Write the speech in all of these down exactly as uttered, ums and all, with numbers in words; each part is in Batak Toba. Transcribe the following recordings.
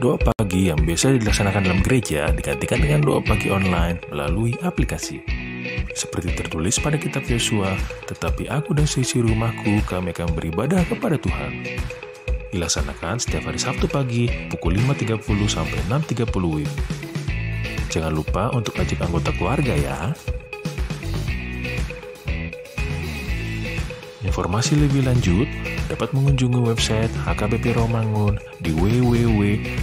Doa pagi yang biasa dilaksanakan dalam gereja digantikan dengan doa pagi online melalui aplikasi. Seperti tertulis pada kitab Yosua, "Tetapi aku dan seisi rumahku, kami akan beribadah kepada Tuhan." Dilaksanakan setiap hari Sabtu pagi pukul lima tiga puluh sampai enam tiga puluh W I B. Jangan lupa untuk ajak anggota keluarga ya. Informasi lebih lanjut dapat mengunjungi website H K B P Rawamangun di w w w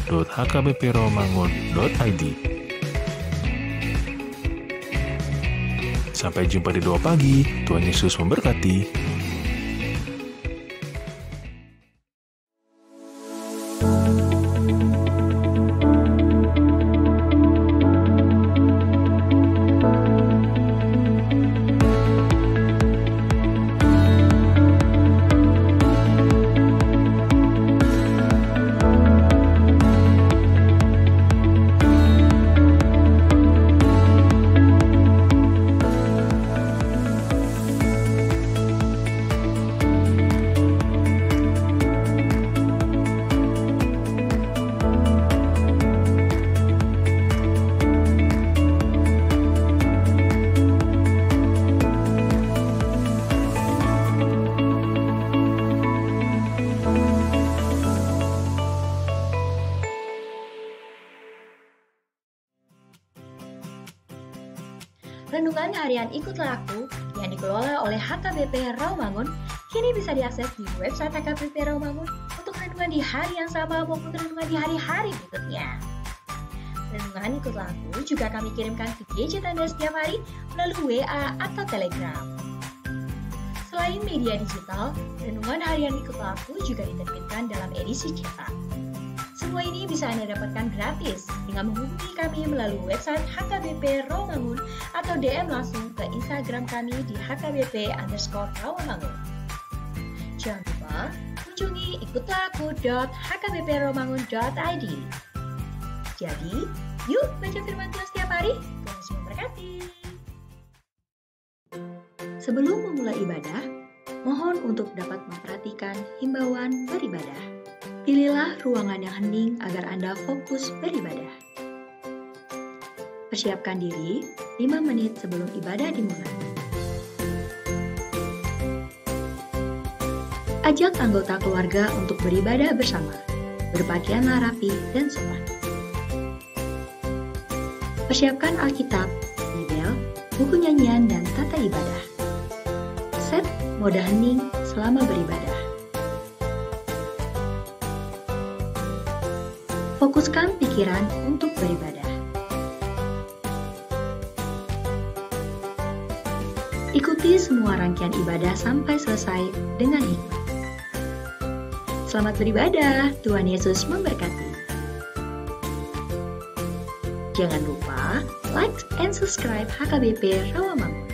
dot h k b p rawamangun dot i d. Sampai jumpa di Doa Pagi. Tuhan Yesus memberkati. Renungan Harian Ikutlah Aku yang dikelola oleh H K B P Rawamangun kini bisa diakses di website H K B P Rawamangun untuk renungan di hari yang sama maupun renungan di hari-hari berikutnya. Renungan Ikutlah Aku juga kami kirimkan ke gadget Anda setiap hari melalui W A atau Telegram. Selain media digital, Renungan Harian Ikutlah Aku juga diterbitkan dalam edisi cetak. Semua ini bisa Anda dapatkan gratis dengan menghubungi kami melalui website H K B P Rawamangun atau D M langsung ke Instagram kami di H K B P underscore Rawamangun. Jangan lupa kunjungi ikutlah aku dot h k b p rawamangun dot i d. Jadi, yuk baca firman Tuhan setiap hari. Tuhan Yesus memberkati. Sebelum memulai ibadah, mohon untuk dapat memperhatikan himbauan beribadah. Pilihlah ruangan yang hening agar Anda fokus beribadah. Persiapkan diri lima menit sebelum ibadah dimulai. Ajak anggota keluarga untuk beribadah bersama. Berpakaianlah rapi dan sopan. Persiapkan Alkitab, Bibel, buku nyanyian, dan tata ibadah. Set mode hening selama beribadah. Fokuskan pikiran untuk beribadah. Ikuti semua rangkaian ibadah sampai selesai dengan hikmat. Selamat beribadah, Tuhan Yesus memberkati. Jangan lupa like and subscribe H K B P Rawamangun.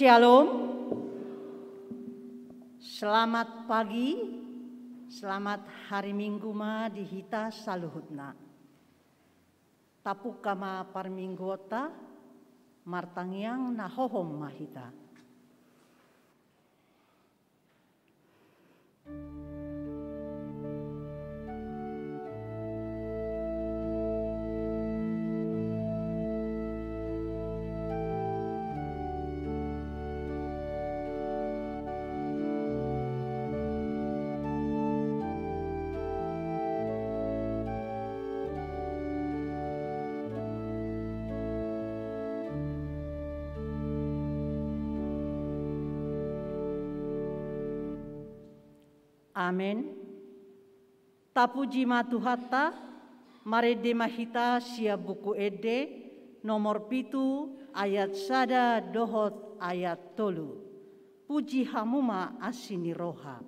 Shalom. Selamat pagi. Selamat hari Minggu ma di hita saluhutna. Tapungka ma parmingguonta, martangiang na hohom ma hita. Amen. Tapuji ma Tuhanta. Marende ma hita sian Buku Ende nomor pitu, ayat sada dohot ayat tolu. Puji hamu ma, asi ni roha.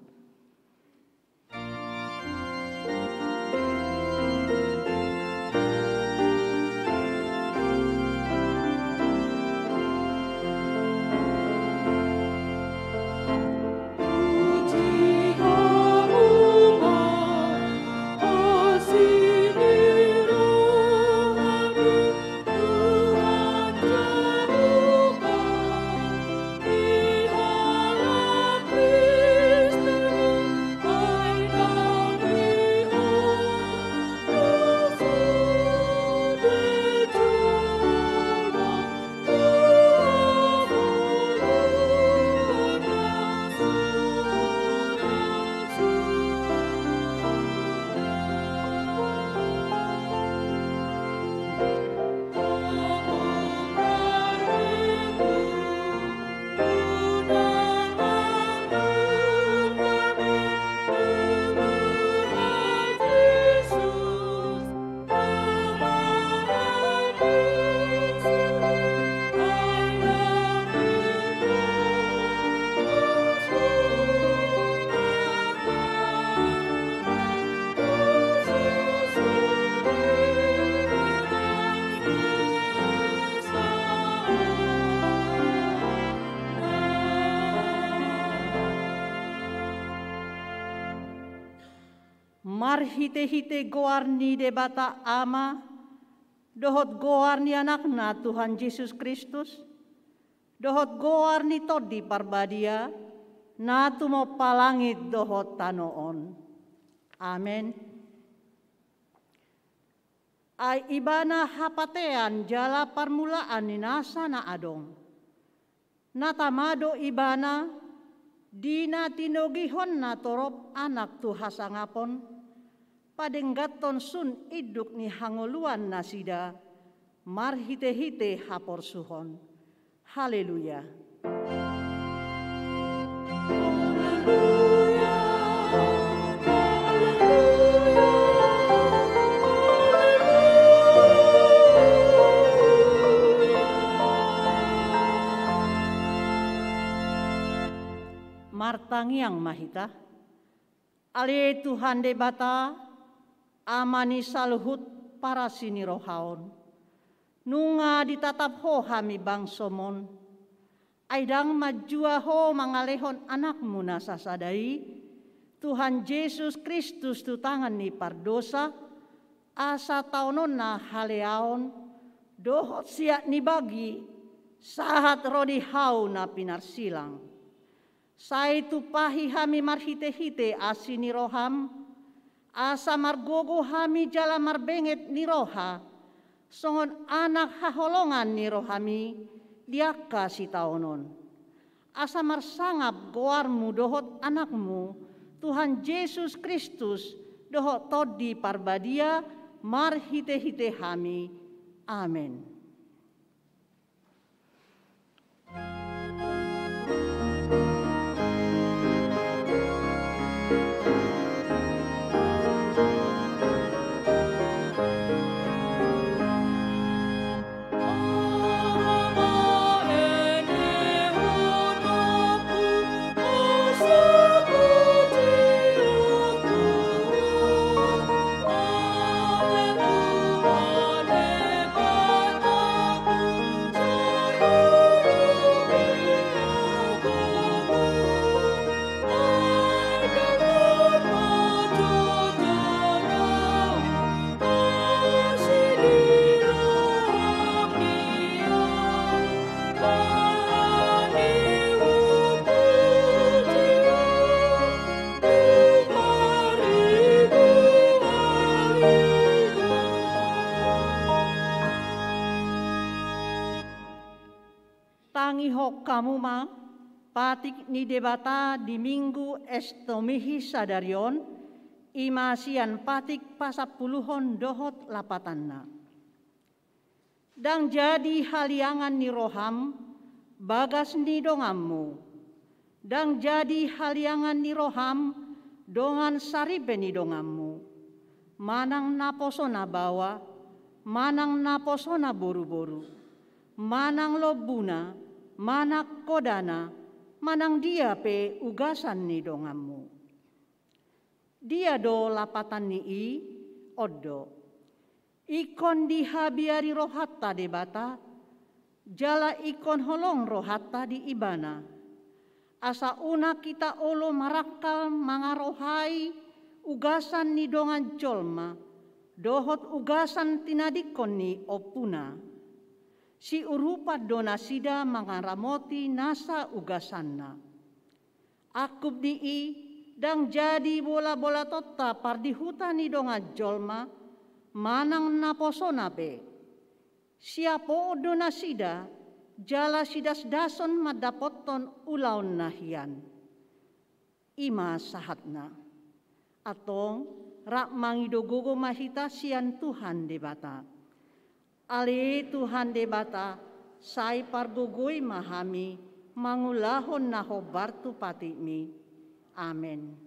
Marhitehite goar ni Debata Ama, dohot goar ni Anakna Tuhan Jesus Kristus, dohot goar ni Tondi Parbadia, na tumompa langit dohot tano on. Amen. Ai Ibana hapatean jala parmulaan ni nasa na adong. Na tama do Ibana, di na tinogihon na torop anak tu hasangapon, padengganhon sun induk ni hangoluan nasida, marhitehite haporsuhon. Haleluya. Martangiang ma hita. Ale Tuhan Debata, Ama ni saluhut parasi ni roha on, nunga ditatap Ho hami bangsom on. Ai ndang manjua Ho mangalehon Anakmu na sasada i, Tuhan Jesus Kristus, tu tangan ni pardosa, asa taononna haleaon dohot siat ni bagi, sahat ro di Hau na pinarsilang. Sai tumpahi hami marhitehite asi ni roham, asa margogo hami jala marbenget ni roha, songon anak haholongan ni rohami di angka sitaonon. Asa marsangap goarmu dohot Anakmu, Tuhan Jesus Kristus, dohot Tondi Parbadia, marhitehite hami. Amen. Tangihon hamu ma patik ni Debata di Minggu Estomihi sadari on, i ma sian patik pasampuluhon dohot lapatanna. Ndang jadi haliangan ni roham bagas ni donganmu. Ndang jadi haliangan ni roham dongan saripe ni donganmu, manang naposona baoa, manang naposona boruboru, manang lombuna, manang hodana, manang dia pe ugasan ni donganmu. Dia do lapatan ni i? On do. Ingkon dihabiari rohanta Debata, jala ingkon holong rohanta di Ibana, asa unang hita olo marangkal mangarohai ugasan ni dongan jolma dohot ugasan tinadingkon ni ompuna. Siurupan do nasida mangaramoti nasa ugasanna. Angkup ni i, ndang jadi bolabolatonta pardihuta ni dongan jolma manang naposona pe. Siapoon do nasida jala sidasdason mandapothon ulaon na hian. I ma sahatna. Antong, rap mangido gogo ma hita sian Tuhan Debata. Ale Tuhan Debata, sai pargogoi ma hami mangulahon na hombar tu patikmi. Amen.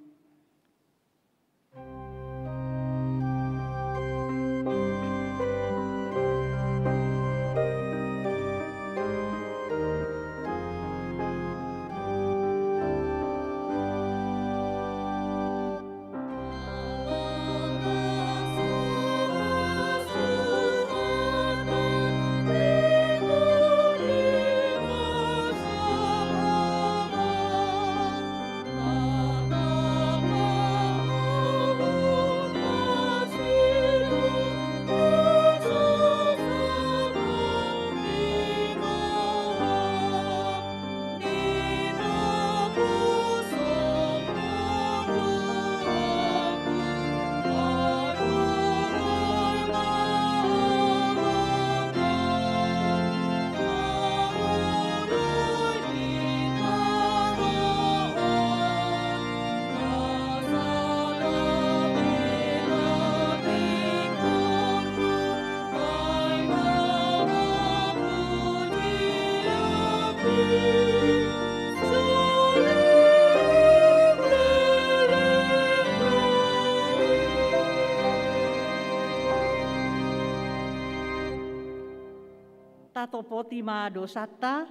Tatopoti ma dosanta,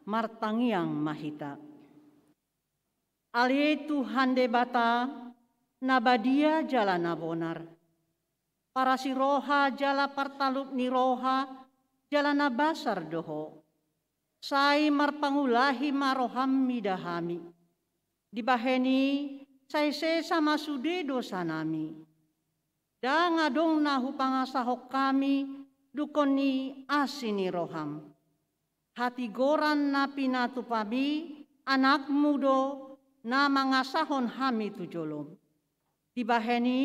martangiang ma hita. Ale Tuhan Debata, na badia jala na bonar, parasiroha jala partalup ni roha, jala na basar do Ho. Sai marpangulahi ma roham mida hami. Dibahen i sai sesa ma sude dosanami. Ndang adong na hupangasahon hami dungkon ni asi ni roham. Hatigoran na pinatupami Anakmu do na mangasahon hami tu jolom. Dibahen i,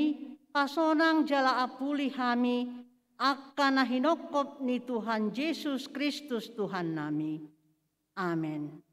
pasonang jala apuli hami angka na hinongkop ni Tuhan Jesus Kristus Tuhannami. Amen.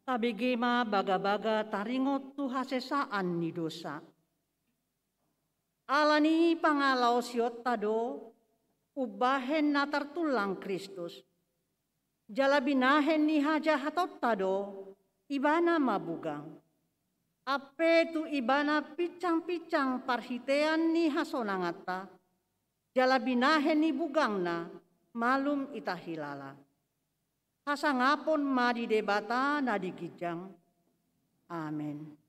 Tabege ma bagabaga taringot tu hasesaan ni dosa. Ala ni pangalaosionta do, umbahen na tartullang Kristus. Jala binahen ni hajahatonta do Ibana mabugang. Ampe tu Ibana pinsangpinsang parhitean ni hasonanganta, jala binahen ni bugangna malum hita hilala. Hasangapon ma di Debata na di ginjang. Amen.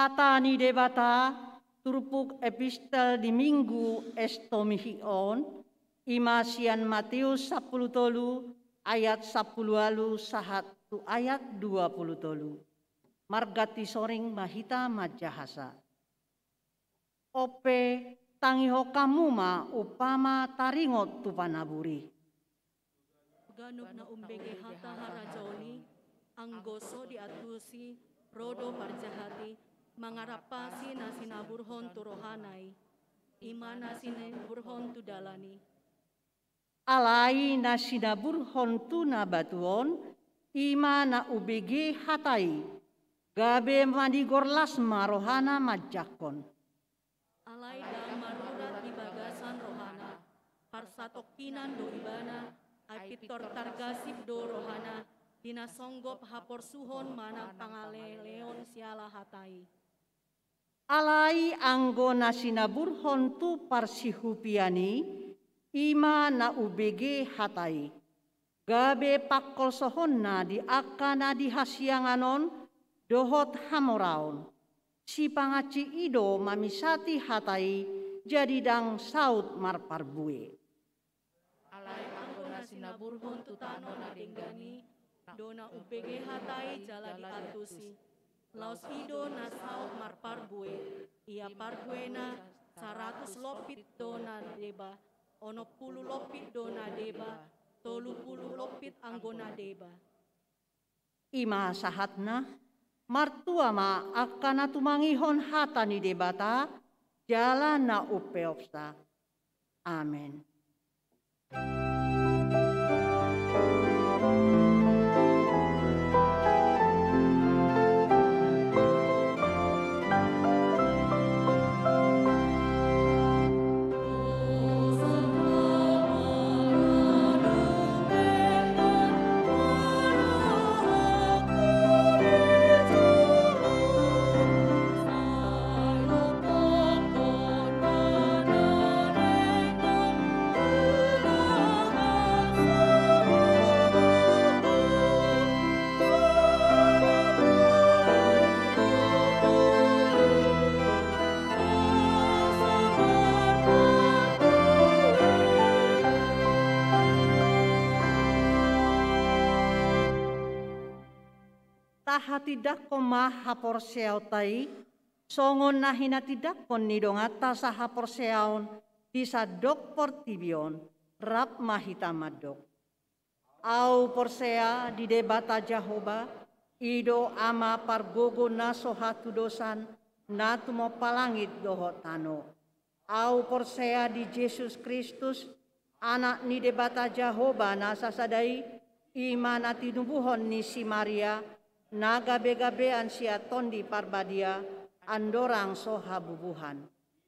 Hata ni Debata, turpuk epistel di Minggu Estomihi on, i ma sian Mateus sampulu tolu ayat sampulu ualu sahat tu ayat dua pulu tolu. Marganti soring ma hita manjahasa. Onpe, tangihon hamu ma umpama taringot tu panabur i. Ganup na umbege hata harajaon i, anggo so diantusi, ro do parjahat i, mangarampasi na sinaburhon tu rohana i, i ma na sinaburhon tu dalan i. Alai na sinaburhon tu na batu on, i ma na umbege hata i, gabe manigor las ma rohana manjangkon. Alai ndang marurat di bagasan rohana, parsatongkinan do ibana, ai pintor targasip do rohana, di na songgop haporsuhon manang pangaleleon siala hata i. Alai anggo na sinaburhon tu parsihupian i, i ma na umbege hata i, gabe pangkolsohonna di angka na di hasiangan on dohot hamoraon. Sipangansi i do mamisati hata i, jadi ndang saut marparbue. Alai anggo na sinaburhon tu tano na denggan i, do na umbege hata i jala diantusi. Laos i do na saut marparbue, ia parbuena saratus lompit do na deba, onom pulu lompit do na deba, tolu pulu lompit anggo na deba. I ma sahatna, martua ma angka na tumangihon hata ni Debata, jala na umpeopsa. Amen. Tahatindangkon ma haporseaonta i, songon na hinatindangkon ni donganta sahaporseaon di sandok portibi on, rap ma hita mandok. Ahu porsea di Debata Jahowa, i do Ama pargogo na so hatudosan, na tumompa langit dohot tano. Ahu porsea di Jesus Kristus, Anak ni Debata Jahowa na sasada i, i ma na tinubuhon ni si Maria, na gabe-gabean sian Tondi Parbadia, andorang so habubuhan.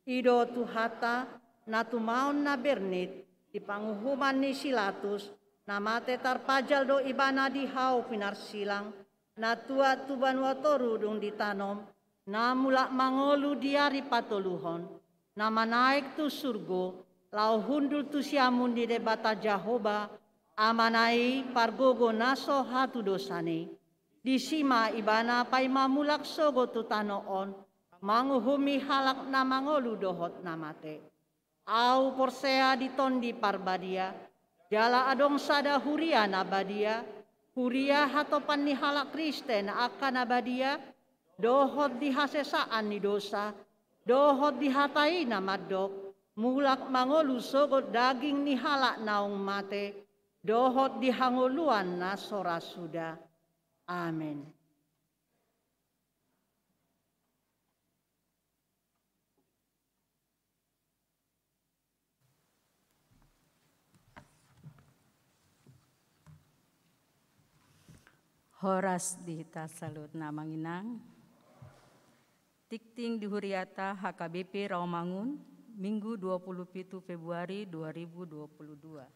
I do Tuhanta, na tumaon na bernit, di panguhuman ni si Latus, na mate tarpajal do ibana di hau pinarsilang, na tuat tu banua toru dung ditanom, na mulak mangolu di ari patoluhon, na manaek tu surgo, laho hundul tu siamun ni Debata Jahowa, Amana i pargogo na so hatudosan i. Disi ma ibana paima mulak sogot tu tano on, manguhumi halak na mangolu dohot na mate. Ahu porsea di Tondi Parbadia, jala adong sada huria na badia, huria hatopan ni halak Kristen angka na badia, dohot di hasesaan ni dosa, dohot di hata i na mandok, mulak mangolu sogot daging ni halak naung mate, dohot di hangoluan na so ra suda. Amen. Horas di hita saluhutna amang inang. Tingting di huriata H K B P Rawamangun, Minggu dua puluh pitu Februari dua ribu dua puluh dua.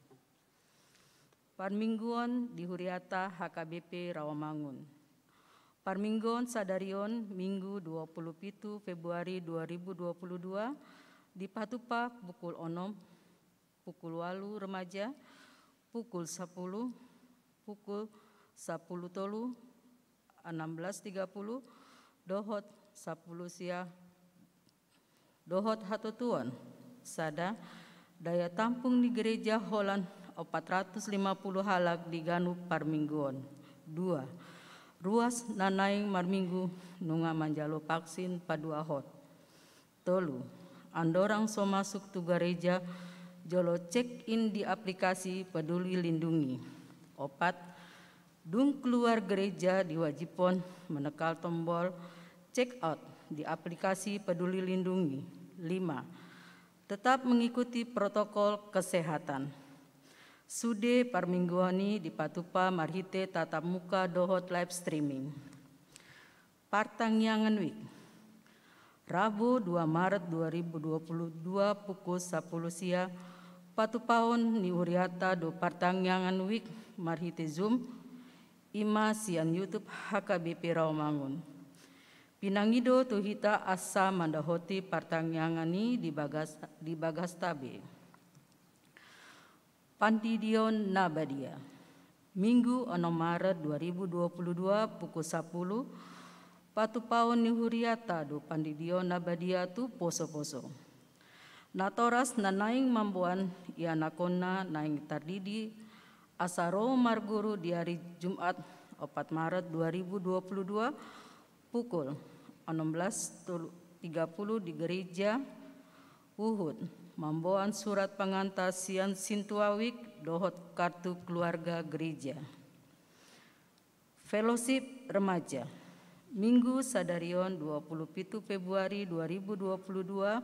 Parmingguon di huriata H K B P Rawamangun. Parmingguon sadari on Minggu dua puluh pitu Februari dua ribu dua puluh dua, dipatupa pukul onom, pukul ualu remaja, pukul sapuluh, pukul sapuluh tolu, enam belas tiga puluh, dohot sapuluh sia, dohot hatutuon, sada, daya tampung ni gereja holan opat ratus lima puluh halak di ganup parmingguon. Dua, ruas na naeng marminggu nunga manjalo vaksin paduahon. Tolu, andorang so masuk tu gareja, jolo check in di aplikasi Peduli Lindungi. Opat, dung keluar gereja diwajibhon menekan tombol check out di aplikasi Peduli Lindungi. Lima, tetap mengikuti protokol kesehatan. Sude parmingguon i dipatupa marhite tatap muka dohot live streaming. Partangiangan Week. Rabu dua Maret dua ribu dua puluh dua pukul sapuluh sia, patupaon ni huriata do Partangiangan Week marhite Zoom, i ma sian YouTube H K B P Rawamangun. Pinangido tu hita asa mandohoti partangiangan i di bagas, di bagasta be. Pandidion na badia. Minggu onom Maret dua ribu dua puluh dua pukul sapuluh, patupaon ni huriata do pandidion na badia tu poso-poso. Natoras na naeng mamboan ianakhonna naeng tardidi asa ro marguru di ari Jumat opat Maret dua ribu dua puluh dua pukul onom belas tiga puluh di gereja. Huhut mamboan surat pangantar sian sintua Week dohot kartu keluarga gereja. Fellowship Remaja. Minggu sadari on dua puluh pitu Februari dua ribu dua puluh dua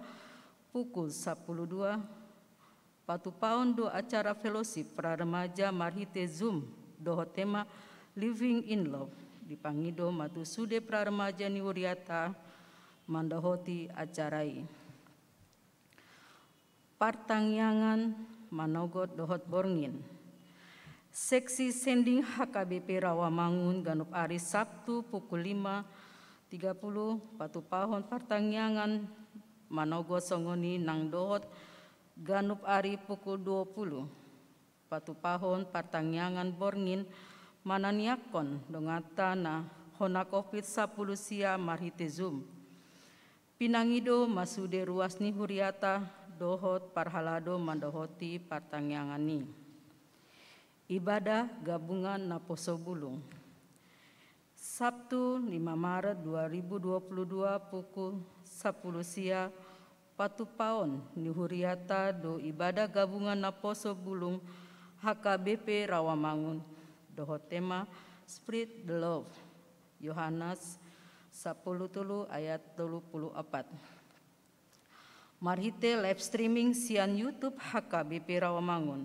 pukul sapuluh dua, patupaon do acara fellowship pra remaja marhite Zoom dohot tema Living in Love. Dipangido ma tu sude pra remaja ni huriata mandohoti acara i. Partangiangan manogot dohot borngin. Seksi sending H K B P Rawamangun ganup ari Sabtu pukul lima tiga puluh patupahon partangiangan manogot songon i nang dohot ganup ari pukul dua puluh patupahon partangiangan borngin mananiakkon donganta na hona covid sapuluh sia marhite Zoom. Pinangido ma sude ruas ni huriata dohot parhalado mandohoti partangiangan i. Ibadah gabungan naposo bulung. Sabtu lima Maret dua ribu dua puluh dua pukul sapuluh sia, patupaon ni huriata do ibadah gabungan naposo bulung H K B P Rawamangun dohot tema Spread the Love. Yohanes Sampulu tolu ayat tolu pulu opat. Marhite live streaming sian YouTube H K B P Rawamangun.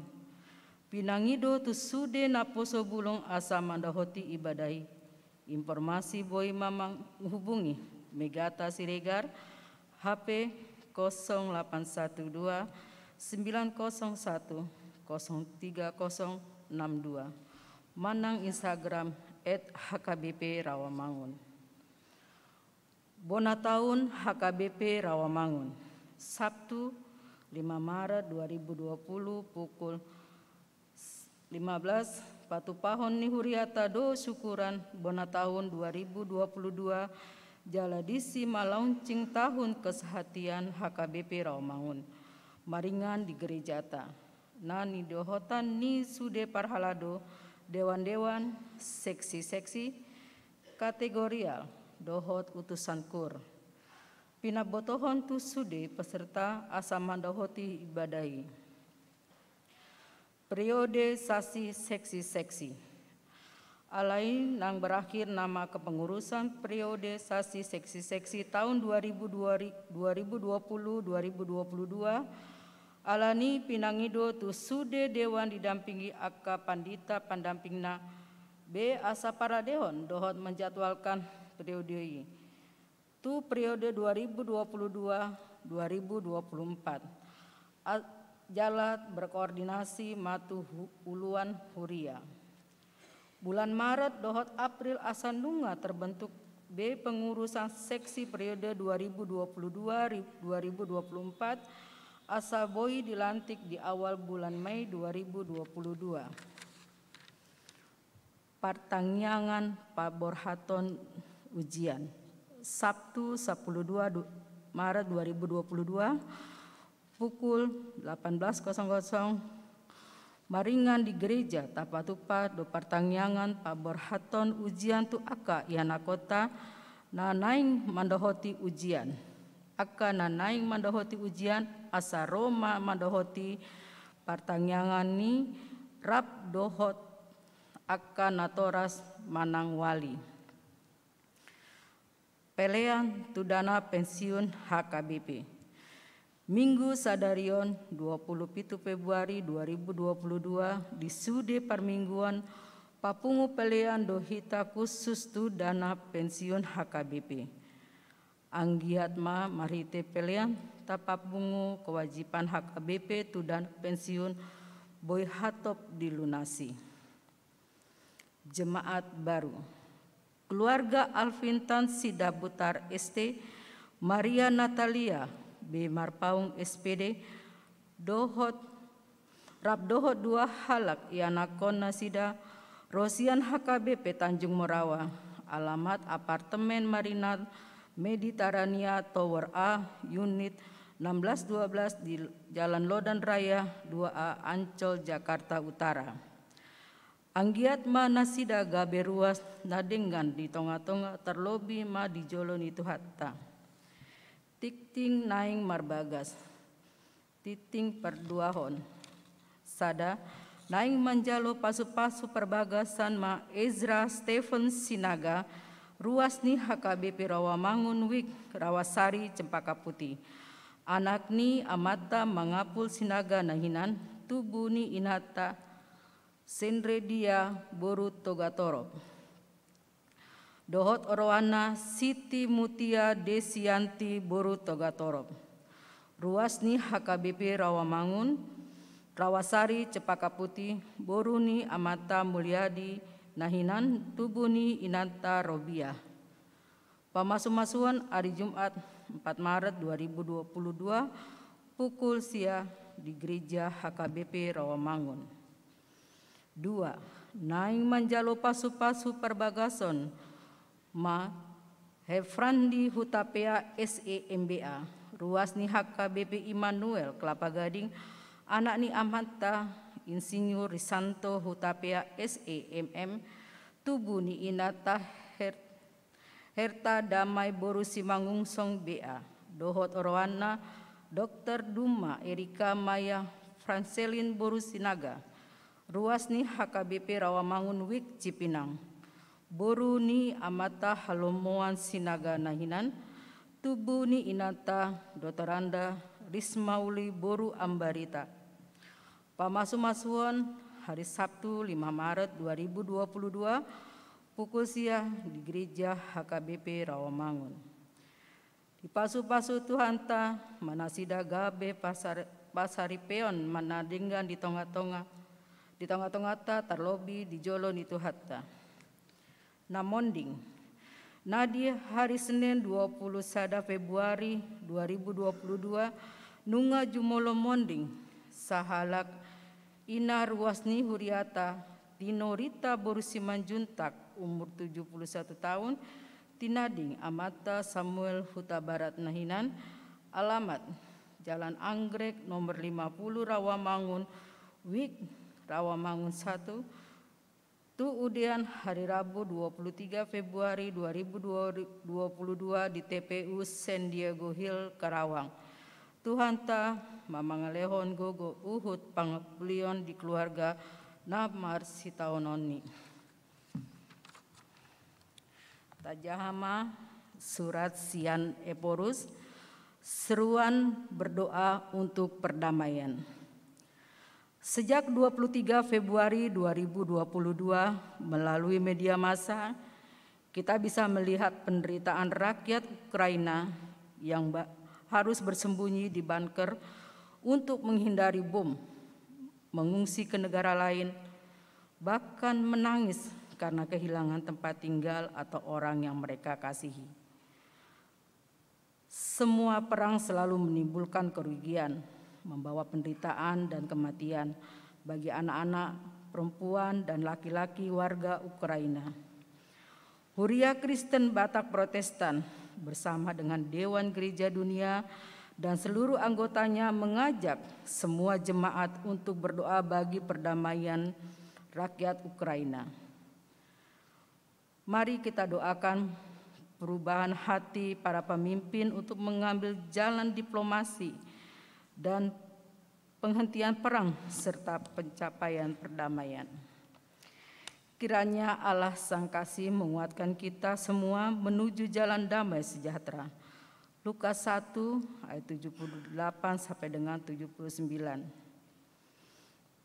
Pinangido tu sude naposo bulung asa mandohoti ibadah i. Informasi boi ma manghubungi Megata Siregar, H P kosong delapan satu dua, sembilan kosong satu, kosong tiga kosong enam dua, manang Instagram at H K B P Rawamangun. Bona taon H K B P Rawamangun, Sabtu, lima Maret dua ribu dua puluh, pukul lima belas, patupahon ni huriata do syukuran bona taon dua ribu dua puluh dua, jala disi ma launching tahun kesehatian H K B P Rawamangun, maringan di gerejata. Na nidohotan ni sude parhalado, dewan-dewan, seksi-seksi, kategorial, dohot utusan kur. Pinabotohon tu sude peserta asa mandohoti ibadah i. Periodisasi seksi-seksi. Alai nang berakhir nama kepengurusan periodisasi seksi-seksi tahun dua ribu dua, dua ribu dua puluh, dua ribu dua puluh dua, alani pinangido tu sude dewan didampingi angka pandita pandampingna be asa paradehon dohot menjadwalkan periode i tu periode dua ribu dua puluh dua, dua ribu dua puluh empat. A-, jala berkoordinasi ma tu hu-, uluan huria. Bulan Maret dohot April asa nunga terbentuk be pengurusan seksi periode dua ribu dua puluh dua ri-, dua ribu dua puluh empat, asa boi dilantik di awal bulan Mei dua ribu dua puluh dua. Partangiangan paborhaton ujian. Sabtu, sampulu dua du-, Maret dua ribu dua puluh dua, pukul delapan belas kosong kosong, maringan di gereja tapatupa do partangiangan paborhaton ujian tu angka ianakhonta na naeng mandohoti ujian. Angka na naeng mandohoti ujian asa ro ma mandohoti partangiangan i rap dohot angka natoras manang wali. Pelean tu dana pensiun H K B P. Minggu sadari on, dua puluh pitu Februari dua ribu dua puluh dua, di sude parmingguon, papungu pelean do hita khusus tu dana pensiun H K B P. Anggiat ma marhite pelean tapapungu kewajiban H K B P tu dana pensiun boi hatop dilunasi. Jemaat baru. Keluarga Alvin Tan Sidabutar S T, Maria Natalia B Marpaung S P D, dohot, rap dohot dua halak ianakhon nasida, ro sian H K B P Tanjung Morawa, alamat apartemen Marina Mediterania Tower A, unit enam belas dua belas di Jalan Lodan Raya dua A, Ancol, Jakarta Utara. Anggiat ma nasida gabe ruas na denggan di tonga-tonga, terlebih ma di jolo ni Tuhanta. Tingting naeng marbagas. Tingting parduahon. Sada, naeng manjalo pasu-pasu parbagasan ma Ezra Stephen Sinaga, ruas ni H K B P Rawamangun Wik, Rawasari, Cempaka Putih. Anak ni amanta Mangapul Sinaga na hinan, tubu ni inanta Senredia boru Togatorop. Dohot oroanna Siti Mutia Desianti boru Togatorop. Ruas ni H K B P Rawamangun, Rawasari, Cempaka Putih, boru ni amanta Mulyadi na hinan, tubu ni inanta Robiah. Pamasu-masuon ari Jumat, empat Maret dua ribu dua puluh dua, pukul sia di Gereja H K B P Rawamangun. Dua, naeng manjalo pasu-pasu parbagason ma Hefrandi Hutapea S E M B A, ruas ni H K B P Immanuel Kelapa Gading, anak ni amanta Insinyur Risanto Hutapea S E M M, tubu ni inanta Her-, Herta Damai boru Simanungsong B A, dohot oroanna Dokter Duma Erika Maya Franselin boru Sinaga, ruas ni H K B P Rawamangun Wik Cipinang. Boru ni amanta Halomoan Sinaga na hinan, tubu ni inanta Dotoranda Risma Uli boru Ambarita. Pamasumasuon, hari Sabtu lima Maret dua ribu dua puluh dua, pukul sia di Gereja H K B P Rawamangun. Dipasupasu Tuhanta ma nasida gabe pasar-, pasaripeon ma na denggan di tongatonga, di tongatonganta, tarlobi di jolo ni Tuhanta. Na monding. Na di hari Senin dua puluh sada Februari dua ribu dua puluh dua, nunga jumolo monding sahalak ina ruas ni huriata, Tino Rita boru Simanjuntak, umur tujuh puluh satu tahun, tinading amanta Samuel Hutabarat na hinan, alamat Jalan Anggrek nomor lima puluh Rawamangun, Wik, Rawamangun satu, tu udean hari Rabu dua puluh tiga Februari dua ribu dua puluh dua di T P U San Diego Hill, Karawang. Tuhanta ma mangalehon gogo huhut pangampulion di keluarga na marsitaononni. Tajaha ma surat sian Ephorus, seruan berdoa untuk perdamaian. Sejak dua puluh tiga Februari dua ribu dua puluh dua, melalui media massa, kita bisa melihat penderitaan rakyat Ukraina yang ba-, harus bersembunyi di bunker untuk menghindari bom, mengungsi ke negara lain, bahkan menangis karena kehilangan tempat tinggal atau orang yang mereka kasihi. Semua perang selalu menimbulkan kerugian, membawa penderitaan dan kematian bagi anak-anak, perempuan, dan laki-laki warga Ukraina. Huria Kristen Batak Protestan bersama dengan Dewan Gereja Dunia dan seluruh anggotanya mengajak semua jemaat untuk berdoa bagi perdamaian rakyat Ukraina. Mari kita doakan perubahan hati para pemimpin untuk mengambil jalan diplomasi dan penghentian perang serta pencapaian perdamaian. Kiranya Allah Sang Kasih menguatkan kita semua menuju jalan damai sejahtera. Lukas satu ayat tujuh puluh delapan sampai dengan tujuh puluh sembilan.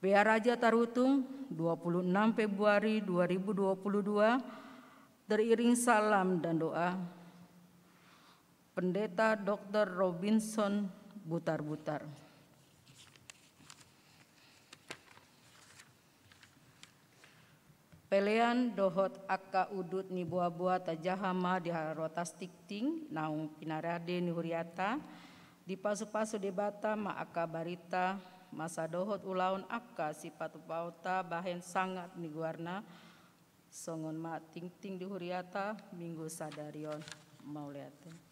P A Raja Tarutung, dua puluh enam Februari dua ribu dua puluh dua, teriring salam dan doa Pendeta Doktor Robinson Butarbutar. Pelean dohot angka udut ni boaboa tajaha ma di harotas tingting naung pinarade ni huriata, dipasupasu Debata ma angka barita masa dohot ulaon angka sipatupaonta bahen sangap ni goarna, songon ma tingting di huriata Minggu sadari on. Mauliate.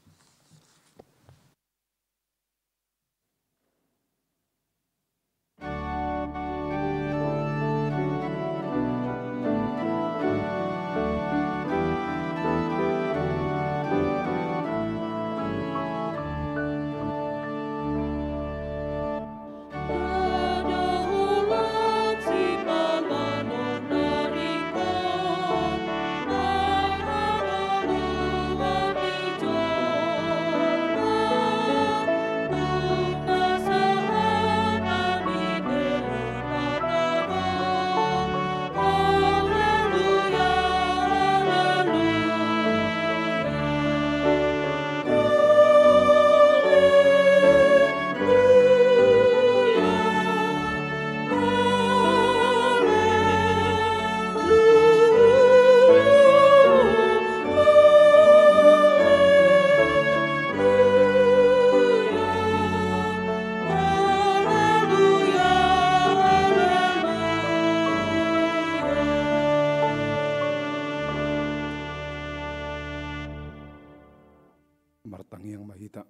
Martangiang ma hita.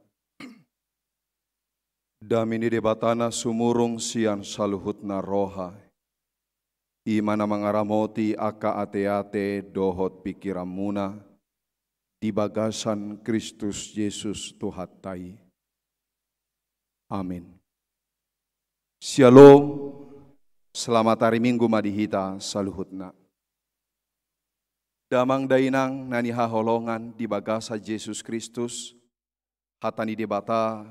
Dame ni Debata na sumurung sian saluhutna roha, i ma na mangaramoti angka ateate dohot pingkiranmuna di bagasan Kristus Jesus Tuhanta i. Amin. Syalom, selamat hari Minggu ma di hita saluhutna. Damang dainang na hinaholongan di bagasan Jesus Kristus, hata ni Debata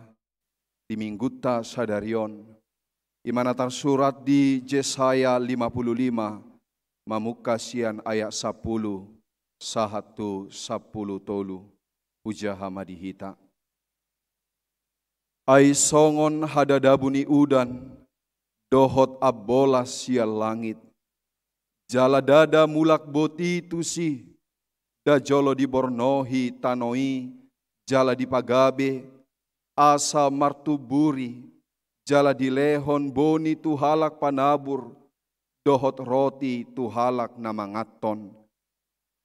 di minggunta sadari on, i ma na tarsurat di Jesaya lima puluh lima, mamungka sian ayat sampulu sahat tu sampulu tolu. Hujaha ma di hita. Ai songon hadadabu ni udan dohot ambolas sian langit, jala ndada mulak boti tusi, nda jolo dibornohi tano i jala dipagabe, asa martumburi, jala dilehon boni tu halak panabur, dohot roti tu halak na manganhon.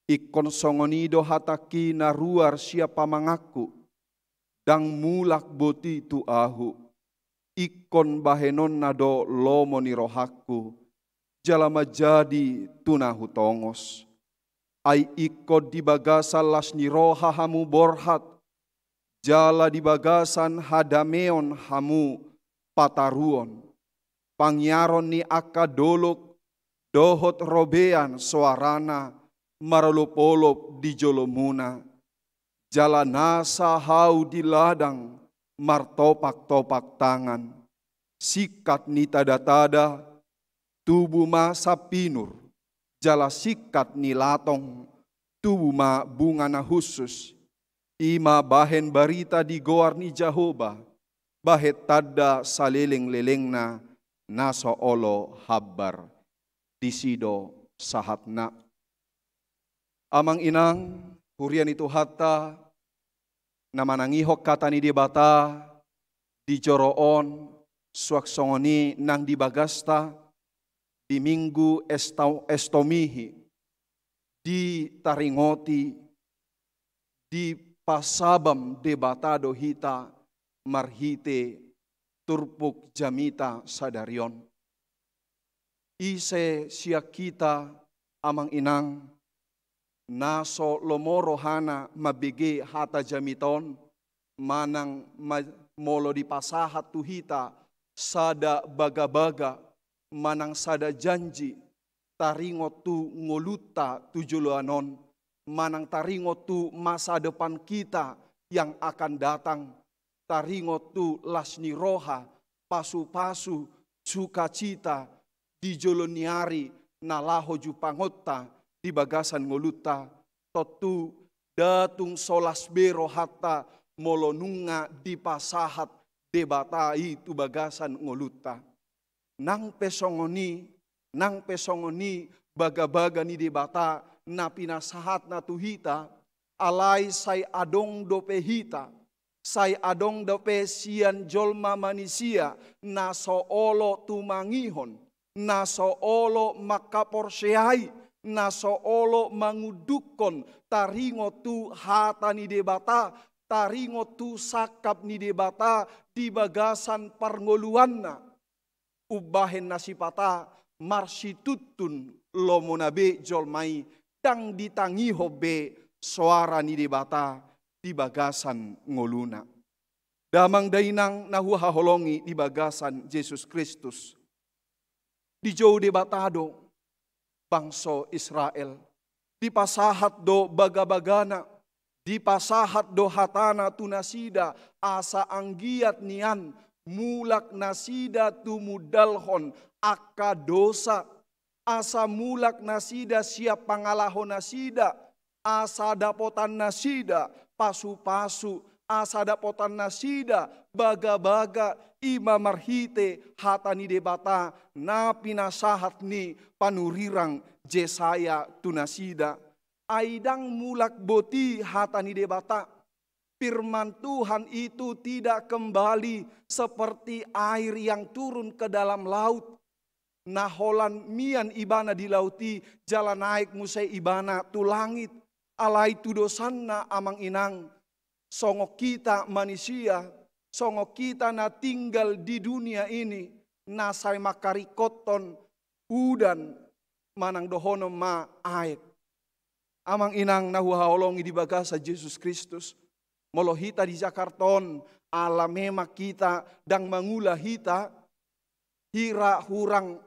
Ingkon songon i do hatangki na ruar sian pamanganku, ndang mulak boti tu ahu. Ingkon bahenonna do lomo ni rohangku, jala manjadi tu na hutongos. Ai ingkon di bagasan las ni roha hamu borhat, jala di bagasan hadameon hamu pataruon. Pangiaron ni angka dolok dohot robean soarana marolopolop di jolomuna. Jala nasa hau di ladang martopaktopak tangan. Singkat ni tadatada, tubu ma sampinur, jala singkat ni latong, tubu ma bunga na hushus. I ma bahen barita di goar ni Jahowa, bahen tanda salelenglelengna na so olo hambar. Disi do sahatna. Amang inang, huria ni Tuhanta, na manangihon hata ni Debata di joro on, suang songon i nang di bagasta, di Minggu Esto-, Estomihi, ditaringoti, dipasabam Debata do hita marhite turpuk jamita sadari on. Ise sian hita, amang inang, na so lomo rohana mambege hata jamita on, manang ma-, molo dipasahat tu hita sada bagabaga, manang sada janji, taringot tu ngolunta tu joloan on, manang taringot tu masa depan kita yang akan datang, taringot tu las ni roha, pasupasu, sukacita, di jolo ni ari na laho jumpangonta di bagasan ngolunta, tontu nda tung so las be rohanta molo nunga dipasahat Debata i tu bagasan ngolunta. Nang pe songon i, nang pe songon i bagabaga ni Debata na pinasahatna tu hita, alai sai adong dope hita, sai adong dope sian jolma manisia na so olo tumangihon, na so olo mangkaporseai, na so olo mangundukhon taringot tu hata ni Debata, taringot tu sangkap ni Debata di bagasan parngoluanna. Umbahen na sipata marsituntun lomona be jolma i, ndang ditangihon be soara ni Debata di bagasan ngoluna. Damang dainang na huhaholongi di bagasan Jesus Kristus. Dijou Debata do bangso Israel. Dipasahat do bagabagana, dipasahat do hatana tu nasida, asa anggiat nian mulak nasida tumundalhon angka dosa, asa mulak nasida sian pangalaho nasida, asa dapotan nasida pasupasu, asa dapotan nasida bagabaga, i ma marhite hata ni Debata na pinasahat ni panurirang Jesaya tu nasida. Ai ndang mulak boti hata ni Debata. Firman Tuhan itu tidak kembali seperti air yang turun ke dalam laut, na holan mian ibana di laut i, jala naek muse ibana tu langit. Alai tudosanna, amang inang, songon hita manisia, songon hita na tinggal di dunia ini, na sai mangkaringkothon udan, manang dohonon ma aek. Amang inang na huhaholongi di bagasan Jesus Kristus, molo hita di Jakarta on, ala memang hita ndang mangula hita, hira hurang,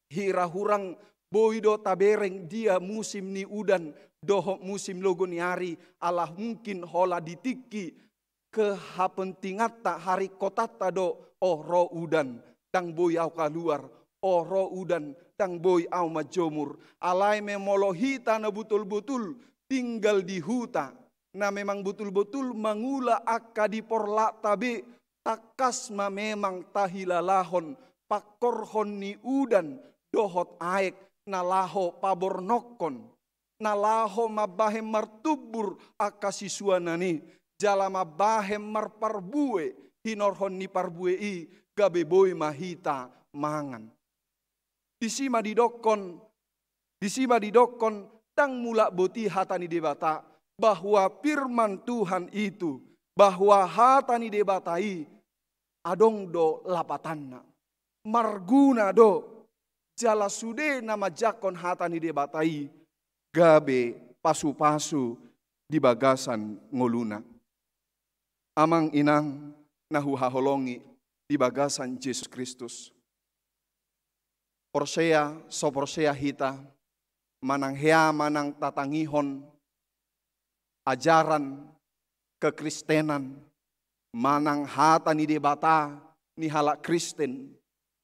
hira hurang boi do tabereng dia musim ni udan dohot musim logo ni ari, ala mungkin holan di tingki kehapentinganta, haringkotanta do, oh, ro udan, ndang boi ahu kaluar, oh, ro udan, ndang boi ahu manjomur. Alai memang molo hita na botul-botul tinggal di huta, na memang botul-botul mangula angka di porlakta be, tangkas ma memang tahilalahon pangkorhon ni udan dohot aek na laho pabornokkon, na laho mambahen martumbur angka sisuanan i, jala mambahen marparbue hinorhon ni parbue i, gabe boi ma hita mangan. Disi ma didokkon, disi ma didokkon, ndang mulak boti hata ni Debata, bahwa firman Tuhan itu, bahwa hata ni Debata i adong do lapatanna, marguna do, jala sude na manjangkon hata ni Debata i gabe pasu-pasu di bagasan ngoluna. Amang inang na huhaholongi di bagasan Jesus Kristus. Porsea, so porsea hita, manang hea manang tatangihon ajaran kekristenan, manang hata ni Debata ni halak Kristen,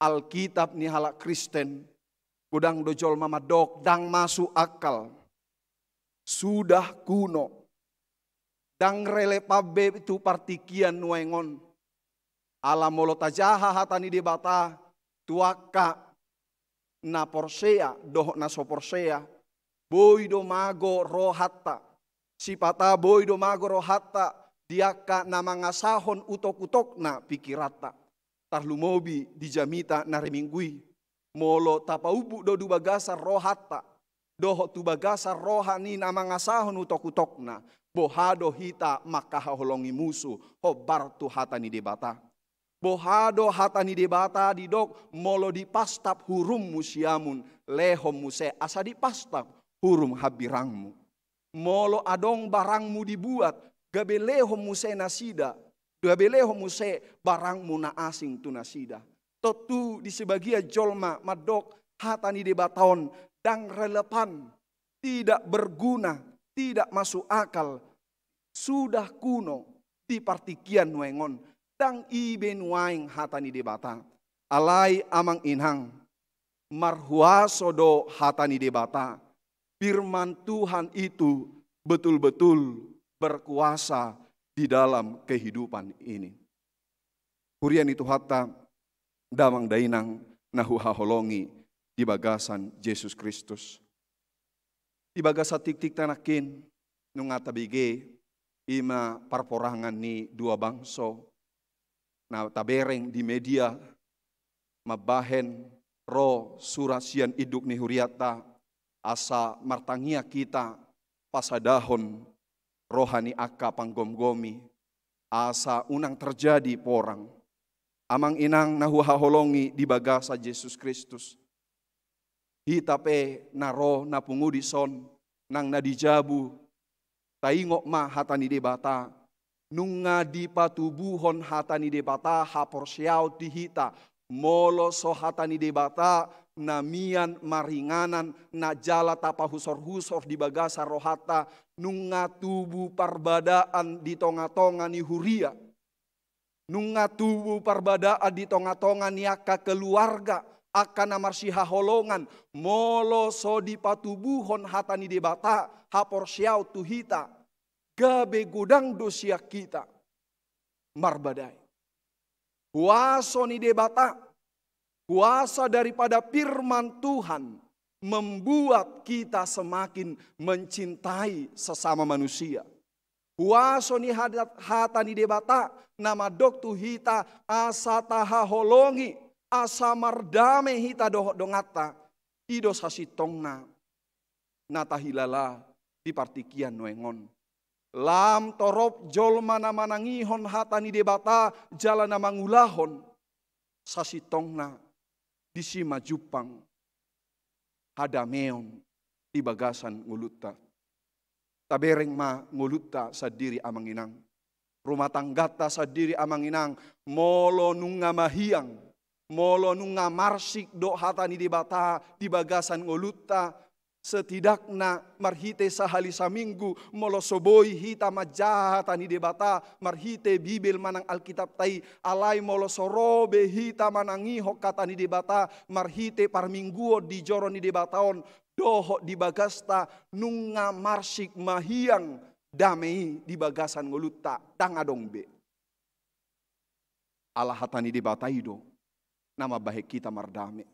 Alkitab ni halak Kristen, godang do jolma mandok ndang masuk akal, sudah kuno, ndang relevan be tu partingkian nuaeng on. Ala molo tajaha hata ni Debata tu angka na porsea dohot na so porsea, boi do mago rohanta. Sipata boi do mago rohanta di angka na mangasahon utok-utokna pingkiranta. Tarlumobi di jamita na ari Minggu i, molo tapaumbuk do tu bagasan rohanta dohot tu bagasan roha ni na mangasahon utok-utokna, boha do hita mangkahaholongi musu hombar tu hata ni Debata? Boha do hata ni Debata didok, molo dipastap hurummu siamun, lehon muse asa dipastap hurum hambirangmu. Molo adong barangmu dibuat, gabe lehon muse nasida, gabe lehon muse barangmu na asing tu nasida. Tontu di sebagian jolma mandok hata ni Debata on ndang relevan, tidak berguna, tidak masuk akal, sudah kuno di partingkian nuaeng on, ndang i be nuaeng hata ni Debata. Alai amang inang, marhuaso do hata ni Debata. Firman Tuhan itu betul-betul berkuasa di dalam kehidupan ini. Huria ni Tuhanta, damang dainang na huhaholongi di bagasan Jesus Kristus. Di bagasan tingtingta nangkin, nunga tabege, i ma parporangan ni dua bangso na tabereng di media, mambahen ro surat sian induk ni hurianta, asa martangiang hita pasadahon roha ni angka panggomgomi, asa unang terjadi porang. Amang inang na huhaholongi di bagasan Jesus Kristus, hita pe na ro na pungu dison, nang na di jabu, taingot ma hata ni Debata, nunga dipatubuhon hata ni Debata haporseaon di hita, molo so hata ni Debata na mian maringanan, na jala tapahusor-husor di bagasan rohanta, nunga tubu parbadaan di tonga-tonga ni huria. Nunga tubu parbadaan di tonga-tonga ni angka keluarga, angka na marsihaholongan, molo so dipatubuhon hata ni Debata haporseaon tu hita, gabe godang do sian hita marbadai. Huaso ni Debata, kuasa daripada firman Tuhan membuat kita semakin mencintai sesama manusia. Huaso ni hada-, hata ni Debata na mandok tu hita asa tahaholongi, asa mardame hita dohot donganta, i do sasintongna na tahilala di partingkian nuaeng on. Lam torop jolma na manangihon hata ni Debata jala na mangulahon, sasintongna disi ma jumpang hadameon di bagasan ngolunta. Tabereng ma ngolunta sandiri amang inang, rumah tangganta sandiri amang inang, molo nunga mahiang, molo nunga marsik do hata ni Debata di bagasan ngolunta, Setidakna marhite sahali saminggu, molo so boi hita manjaha hata ni Debata marhite Bibel manang Alkitabta i, alai molo so ro be hita manangihon hata ni Debata marhite parmingguon di joro ni Debata on, dohot di bagasta, nunga marsik mahiang dame i di bagasan ngolunta, ndang adong be. Ala hata ni Debata i do na mambahen hita mardame.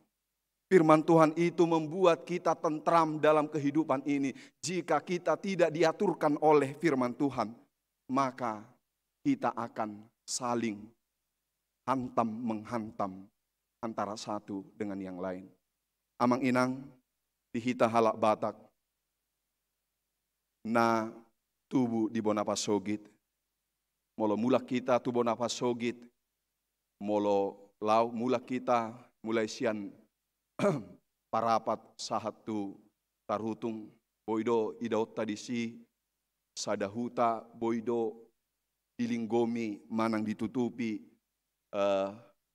Firman Tuhan itu membuat kita tentram dalam kehidupan ini. Jika kita tidak diaturkan oleh firman Tuhan, maka kita akan saling hantam menghantam antara satu dengan yang lain. Amang inang, di hita halak Batak na tubu di bona pasogit. Molo mulak hita tu bona pasogit, molo laho mulak hita mulai sian Parapat sahat tu Tarutung, boi do idaonta disi sada huta, boi do dilinggomi manang ditutupi, eh,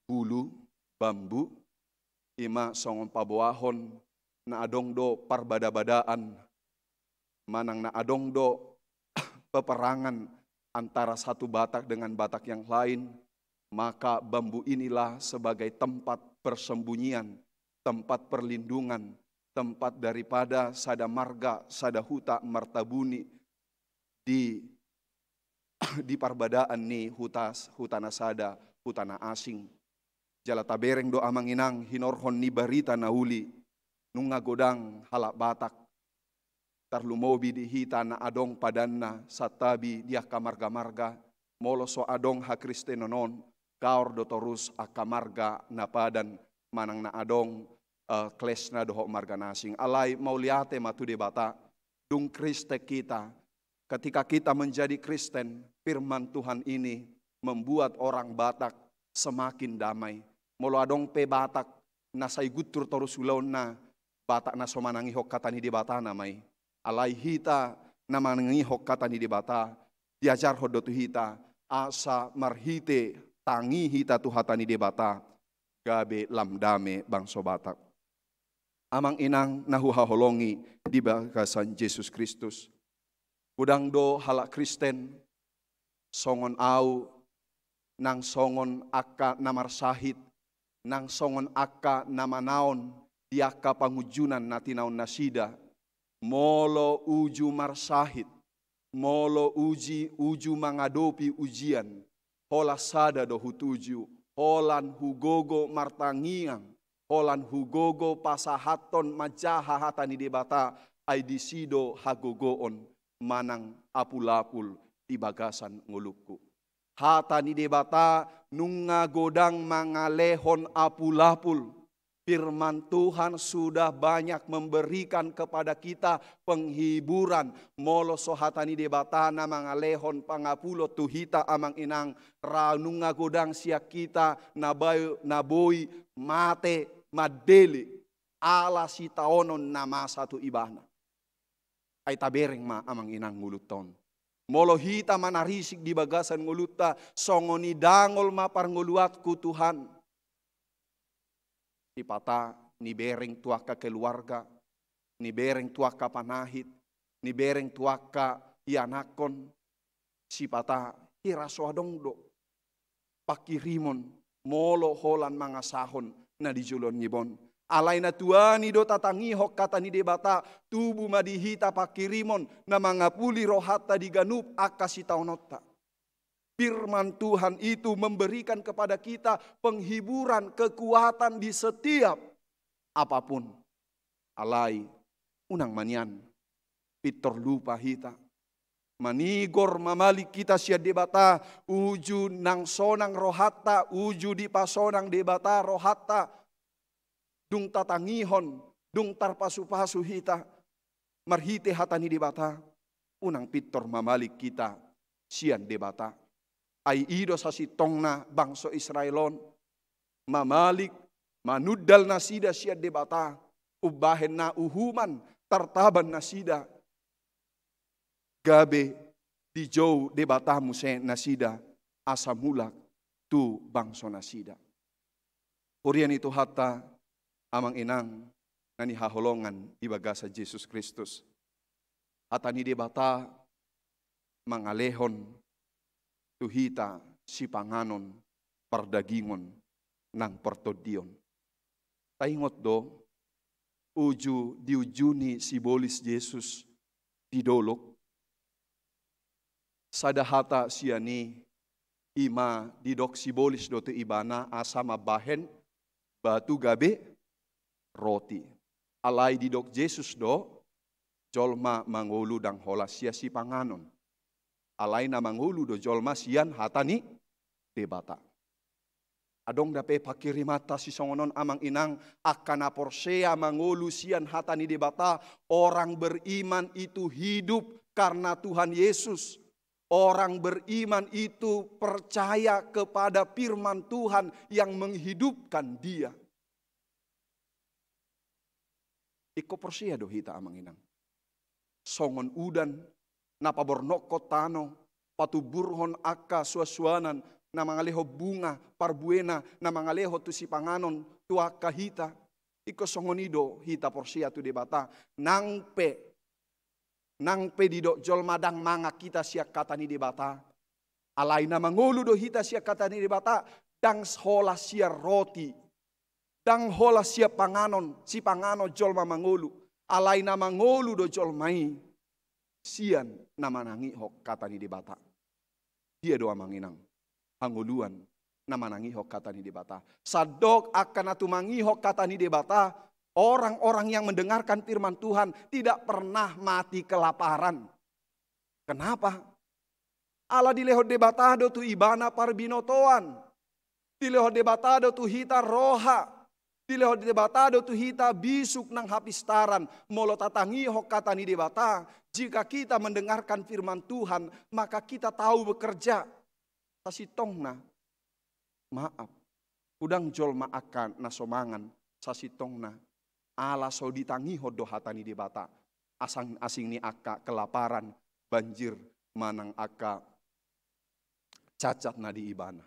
bulu bambu, ima songon paboahon na adong do parbada-badaan, manang na adong do peperangan antara satu Batak dengan Batak yang lain, maka bambu inilah sebagai tempat persembunyian, tempat perlindungan, tempat daripada sada marga, sada huta martabuni di, di parbadaan ni huta, huta na sada, huta na asing. Jala tabereng do amang inang hinorhon ni barita na uli, nunga godang halak Batak, tarlumobi di hita na adong padanna santabi di angka marga-marga, molo so adong hakristenon on, gaor do torus angka marga na padan manang na adong, eh, klesna dohot marga na asing. Alai mauliate ma tu Debata, dung Kristen kita, ketika kita menjadi Kristen, firman Tuhan ini membuat orang Batak semakin damai. Molo adong pe Batak na sai guntur torus ulaonna, Batak na so manangihon hata ni Debata nama i. Alai hita na manangihon hata ni Debata, diajarhon do tu hita, asa marhite tangi hita tu hata ni Debata, gabe lam dame bangso Batak. Amang inang na huhaholongi di bagasan Jesus Kristus. Godang do halak Kristen, songon au, nang songon angka na marsahit, nang songon angka na manaon di angka pangunjunan na tinaon nasida, molo uju marsahit, molo uji, uju mangadopi ujian, holan sada do hutuju, holan hugogo martangiang, holan hugogo pasahathon manjaha hata ni Debata, ai disi do hagogoon manang apul-apul di bagasan ngolungku. Hata ni Debata nunga godang mangalehon apul-apul. Firman Tuhan sudah banyak memberikan kepada kita penghiburan. Molo so hata ni Debata na mangalehon pangapulon tu hita amang inang, ra nunga godang sian hita na bai-, na boi mate mandele ala sitaonon na masa tu ibana. Ai tabereng ma amang inang ngolunta on. Molo hita manarisik di bagasan ngolunta, songon i dangol ma parngoluanku Tuhan. Sipata nibereng tu angka keluarga, nibereng tu angka panahit, nibereng tu angka ianakhon, sipata hira so adong do pangkirimon, molo holan mangasahon na di joloan ni iba on. Alai na tuani do tatangihon hata ni Debata, tubu ma di hita pangkirimon na mangapuli rohanta di ganup angka sitaononta. Firman Tuhan itu memberikan kepada kita penghiburan, kekuatan di setiap apapun. Alai, unang ma nian pintor lupa hita. Manigor mamalik hita sian Debata, uju nang sonang rohanta, uju dipasonang Debata rohanta. Dung tatangihon, dung tarpasu-pasu hita marhite hata ni Debata, unang pintor mamalik hita sian Debata. Ai i do sasintongna bangso Israel on, mamalik, manundal nasida sian Debata, umbahen na uhuman tartaban nasida, gabe dijou Debata muse nasida asa mulak tu bangso nasida. Huria ni Tuhanta, amang inang, na nihaholongan di bagasan Jesus Kristus. Hata ni Debata mangalehon tu hita sipanganon pardagingon nang partondion. Taingot do, uju, di uju ni sibolis Jesus di dolok, sada hata sian i, i ma didok sibolis do tu ibana asa mambahen batu gabe roti. Alai didok Jesus do, jolma mangolu ndang holan sian sipanganon. Alai na mangolu do jolma sian hata ni Debata. Adong dope panghirimanta sisongon on, amang inang, angka na porsea mangolu sian hata ni Debata. Orang beriman itu hidup karena Tuhan Yesus. Orang beriman itu percaya kepada firman Tuhan yang menghidupkan dia. Ingkon porsea do hita, amang inang. Songon udan na pabornokkon tano, patumburhon angka suansuanan, na mangalehon bunga parbuena, na mangalehon tu sipanganon tu angka hita. Ingkon songon i do hita porsea tu Debata. Nang pe, nang pe didok jolma ndang mangan hita sian hata ni Debata, alai na mangolu do hita sian hata ni Debata. Ndang holan sian roti, ndang holan sian panganon, sipanganon jolma mangolu, alai na mangolu do jolma i sian na manangihon hata ni Debata. Dia do, amang inang, hangoluan na manangihon hata ni Debata? Sandok angka na tumangihon hata ni Debata, orang-orang yang mendengarkan firman Tuhan tidak pernah mati kelaparan. Kenapa? Ala dilehon Debata do tu ibana parbinotoan. Dilehon Debata do tu hita roha. Dilehon Debata do tu hita bisuk nang hapistaran. Molo tatangihon hata ni Debata, jika kita mendengarkan firman Tuhan, maka kita tahu bekerja. Sasintongna, maaf, hudang jolma angka na so mangan, sasintongna ala so ditangihon do hata ni Debata, asing, asing ni angka kelaparan, banjir, manang angka cacat na di ibana.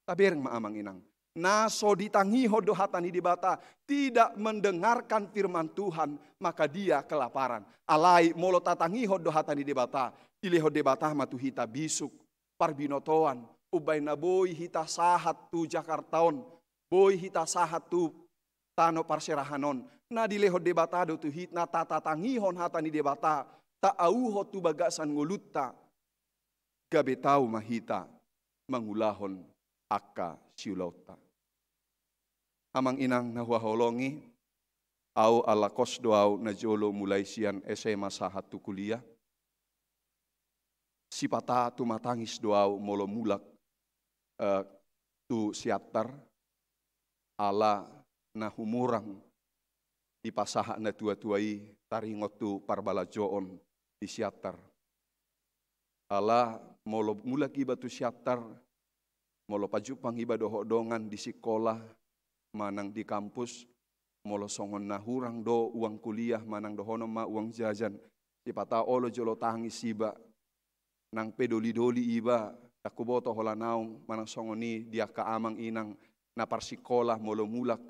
Tabereng ma, amang inang, na so ditangihon do hata ni Debata, tidak mendengarkan firman Tuhan, maka dia kelaparan. Alai molo tatangihon do hata ni Debata, dilehon Debata ma tu hita bisuk, parbinotoan, umbahen na boi hita sahat tu Jakarta on, boi hita sahat tu tano parserahan on, na dilehon Debata do tu hita, na tatatangihon hata ni Debata, taauhon tu bagasan ngolunta, gabe tau ma hita mangulahon angka siulaonta. Amang inang na huhaholongi, au ala kos do au najolo mulai sian S M A sahat tu kuliah. Sipata tumatangis do au molo mulak, eh, tu Siantar, ala na humurang dipasahat natuatua i taringot tu parbalanjoon di Siantar. Ala molo mulak iba tu Siantar, molo pajumpang iba dohot dongan di sikola manang di kampus, molo songon na hurang do uang kuliah manang dohonon ma uang jajan, sipata olo jolo tangis iba. Nang pe dolidoli iba, ndang huboto holan naung manang songon i di angka amang inang na parsikola, molo mulak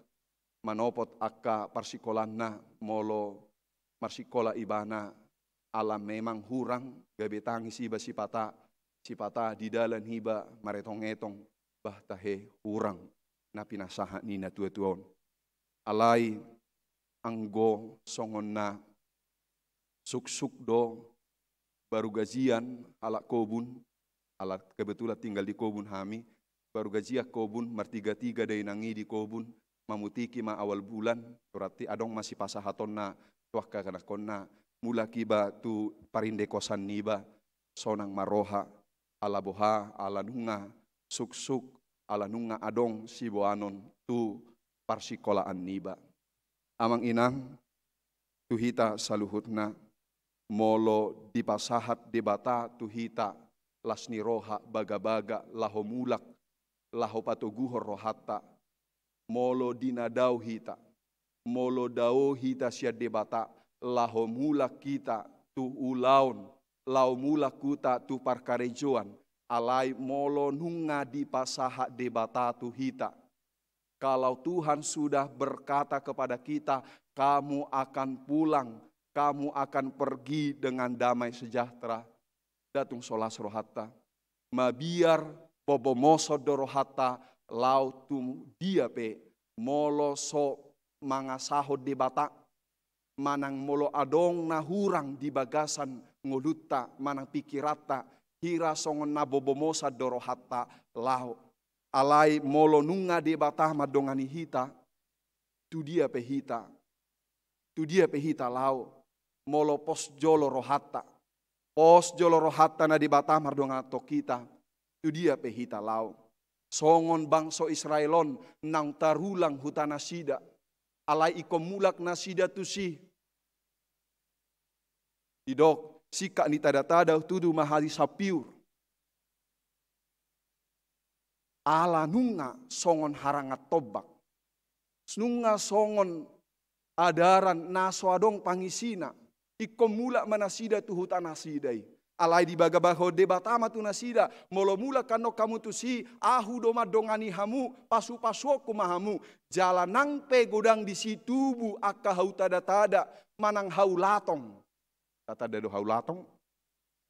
manopot angka parsikolaanna, molo marsikola ibana, ala memang hurang, gabe tangis iba sipata, sipata di dalan iba maretongetong, bah tahe hurang na pinasahat ni natuatua on. Alai anggo songon na suksuk do baru gajian halak kobun, ala kebetulan tinggal di kobun hami, baru gajian kobun, martigatiga dainang i di kobun, mamutiki ma awal bulan, berarti adong ma sipasahatonna tu angka anakkonna, mulak iba tu parindekosan niba, sonang ma roha, ala boha, ala nunga suksuk, ala nunga adong siboanon tu parsikolaanniba. Amang inang, tu hita saluhutna, molo dipasahat Debata tu hita las ni roha bagabaga laho mulak, laho patoguhon rohanta, molo di na dao hita, molo dao hita sian Debata, laho mulak hita tu ulaon, laho mulak hita tu parkarejoan, alai molo nunga dipasahat Debata tu hita, Kalau Tuhan sudah berkata kepada kita, "Kamu akan pulang, kamu akan pergi dengan damai sejahtera." Nda tung so las rohanta. Mabiar bobomoson do rohanta laho tu dia pe, molo so mangasahon Debata, manang molo adong na hurang di bagasan ngolunta manang pikiranta, hira songon na bobomosan do rohanta laho. Alai molo nunga Debata mandongani hita, tu dia pe hita, tu dia pe hita laho, molo pos jolo rohanta, pos jolo rohanta na Debata mardongan tu hita, tu dia pe hita laho. Songon bangso Israel on naung tarulang huta nasida, alai ingkon mulak nasida tusi. Didok, singkat ni tada-tada tudu ma hali sapiur. Ala nunga songon harangan tombak. Nunga songon adaran na so adong pangisina. Ingkon mulak ma nasida tu huta nasida i. Alai dibagabagahon Debata ma tu nasida, molo mulak annon hamu tusi, ahu do mandongani hamu, pasupasuonku ma hamu. Jala nang pe godang disi tubu angka hau tada-tada, manang hau latong. Tatanda do hau latong?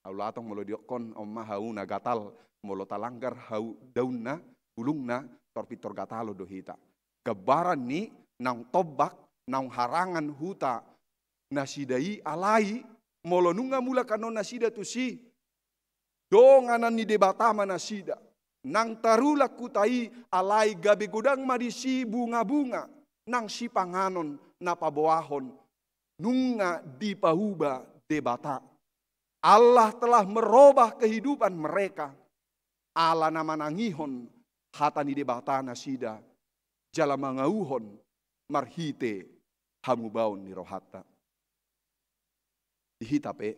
Hau latong molo didok on, on ma hau na gatal, molo talanggar hau daunna, bulungna, tor pintor gatalon do hita. Gambaran ni naung tombak, naung harangan huta nasida i, alai molo nunga mulak annon nasida tusi, donganan ni Debata ma nasida. Nang tarulang huta i, alai gabe godang ma disi bunga-bunga, nang sipanganon na paboahon nunga dipauba Debata. Allah telah merubah kehidupan mereka. Ala na manangihon hata ni Debata nasida, jala mangauhon marhite hamubaon ni rohanta. Di hita pe,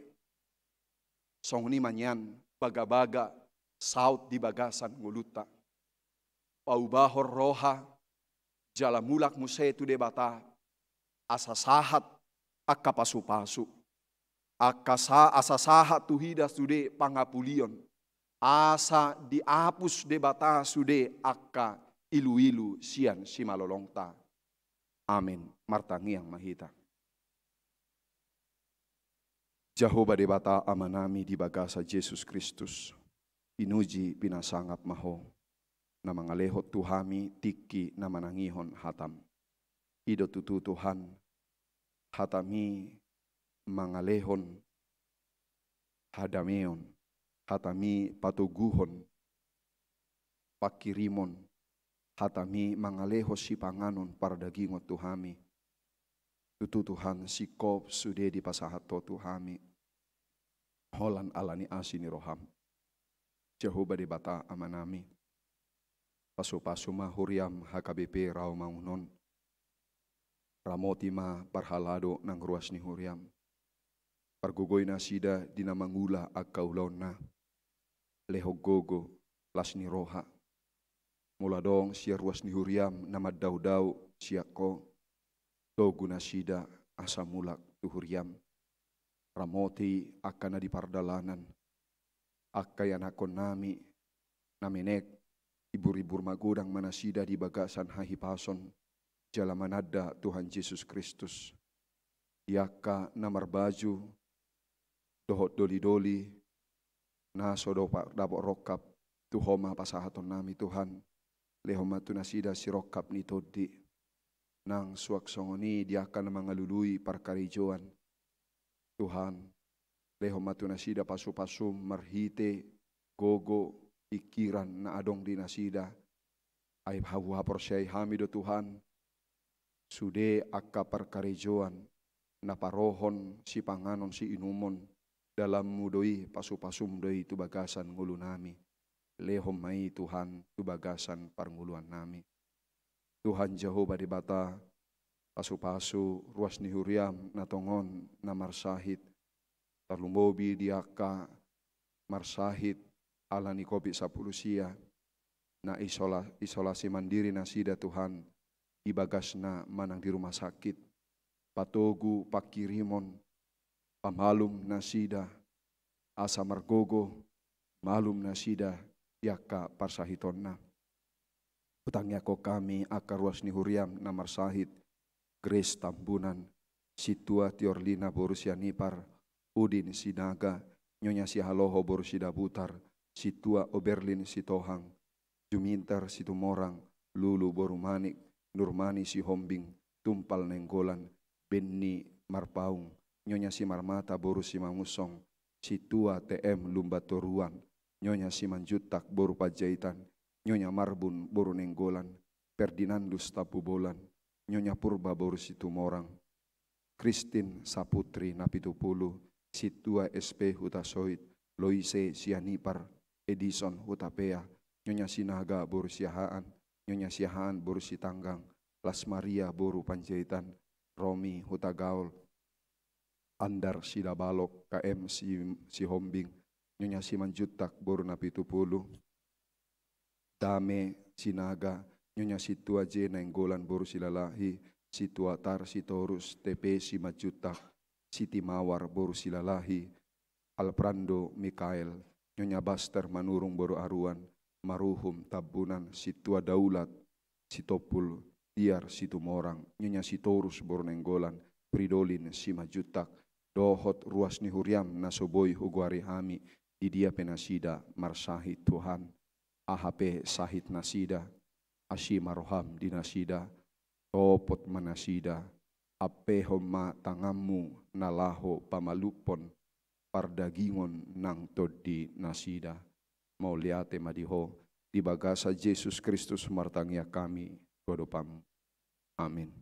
songon i ma nian bagabaga saut di bagasan ngolunta. Paubahon roha, jala mulak muse tu Debata, asa sahat angka pasupasu. Angka sa-, asa sahat tu hita sude pangapulion. Asa diapus Debata sude angka iluilu sian simalolongta. Amen. Martangiang ma hita. Jahowa Debata Amanami di bagasan Jesus Kristus, pinuji pinasangap ma Ho, na mangalehon tu hami tingki na manangihon hatam. I do tutu Tuhan, hatami mangalehon hadameon, hatami patoguhon pangkirimon, hatami mangalehon sipanganon pardagingon tu hami. Tutu Tuhan, singkop sude dipasahat Ho tu hami, holan ala ni asi ni roham. Jahowa Debata Amanami, pasupasu ma huriam H K B P Rawamangun on. Ramoti ma parhalado nang ruas ni huriam. Pargogoi nasida di na mangula angka ulaonna. Lehon gogo, las ni roha. Molo adong sian ruas ni huriam na mandaodao sian Ho, togu nasida asa mulak tu huriam. Ramoti angka na di pardalanan, angka ianakkonnami na menek, ibur-ibur magodang ma nasida di bagasan hahipason, jala mananda Tuhan Jesus Kristus. Di angka na marbaju dohot doli-doli, na so dapot rongkap, tu Ho ma pasahatonnami Tuhan, lehon ma tu nasida sirongkap ni tondi. Nang suang songon i di angka na mangalului parkarejoan, Tuhan, lehon ma tu nasida pasu-pasum marhite gogo, pingkiran na adong di nasida. Ai haporsea hami do Tuhan, sude angka parkarejoan na parohon sipanganon siinumon, dalanmu do i, pasu-pasum do i tu bagasan ngolunami. Lehon ma i Tuhan tu bagasan parngoluannami. Tuhan Jahowa Debata, pasu-pasu ruas ni huriam na tongon na marsahit, tarlumobi di angka marsahit ala ni Covid sampulu sia, na isola-, isolasi mandiri nasida Tuhan, di bagasna manang di rumah sakit. Patogu pangkirimon, pamalum nasida, asa margogo, malum nasida di angka parsahitonna. Hutangiangkon hami angka ruas ni huriam na marsahit, Grace Tambunan, Sintua Tiorlina boru Sianipar, Udin Sinaga, Nyonya Sihaloho boru Sidabutar, Sintua Oberlin Sitohang, Jumintar Situmorang, Lulu boru Manik, Nurmani Sihombing, Tumpal Nainggolan, Benni Marpaung, Nyonya Simarmata boru Simangunsong, Sintua T M Lumbantoruan, Nyonya Simanjuntak boru Panjaitan, Nyonya Marbun boru Nainggolan, Ferdinandus Tampubolan, Nyonya Purba boru Situmorang, Christine Saputri Napitupulu, Sintua S P Hutasoit, Loise Sianipar, Edison Hutapea, Nyonya Sinaga boru Siahaan, Nyonya Siahaan boru Sitanggang, Las Maria boru Panjaitan, Romi Hutagaol, Andar Sidabalok, K M Si-, Sihombing, Nyonya Simanjuntak boru Napitupulu, Dame Sinaga, Nyonya Sintua J Nainggolan boru Silalahi, Sintua Tar Sitorus, T P Simanjuntak, Siti Mawar boru Silalahi, Alprando Mikael, Nyonya Baster Manurung boru Aruan, Maruhum Tambunan, Sintua Daulat Sitompul, Tiar Situmorang, Nyonya Sitorus boru Nainggolan, Fridolin Simanjuntak, dohot ruas ni huriam na so boi hugoari hami, di dia pe nasida marsahit, Tuhan. Aha pe sahit nasida, asi ma roham di nasida, topot ma nasida, ampehon ma tanganmu na laho pamalumhon pardagingon nang tondi nasida. Mauliate ma di Ho, di bagasan Jesus Kristus martangiang hami tu adopanMu. Amin.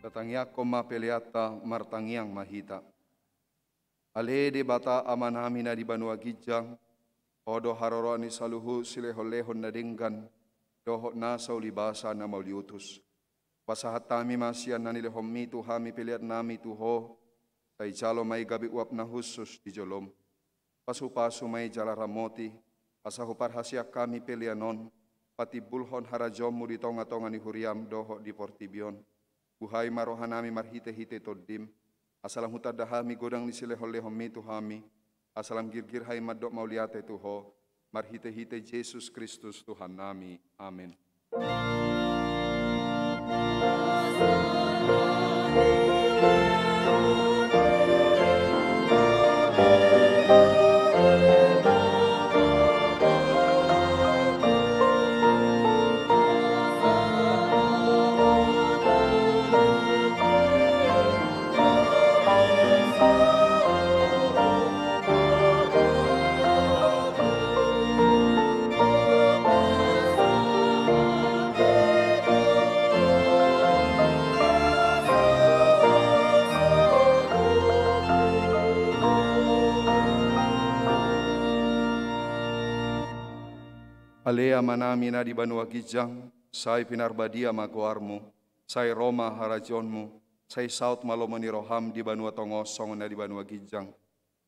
Tatangiangkon ma peleanta, martangiang ma hita. Ale Debata Amanami na di banua ginjang, Ho do haroroan ni saluhut silehonlehon na denggan, dohot nasa ulibasa na mauliutus. Pasahat hami ma sian na nilehonMi tu hami peleannami tu Ho, sai jalo ma i gabe uap na hushus di joloM. Pasupasu ma i jala ramoti, asa huparhaseang hami pelean on patimbulhon harajaonMu di tongatonga ni huriaM dohot di portibi on. Buhai ma rohanami marhitehite TondiM, Asa lam hutanda hami godang ni silehonlehonmi tu hami, asa lam girgir hami mandok mauliate tu Ho, marhitehite Jesus Kristus Tuhannami. Amen. Ale Amanami na di banua ginjang, sai pinarbadia ma goarmu, sai ro ma harajaonmu, sai saut ma lomo ni roham di banua tonga on songon na di banua ginjang.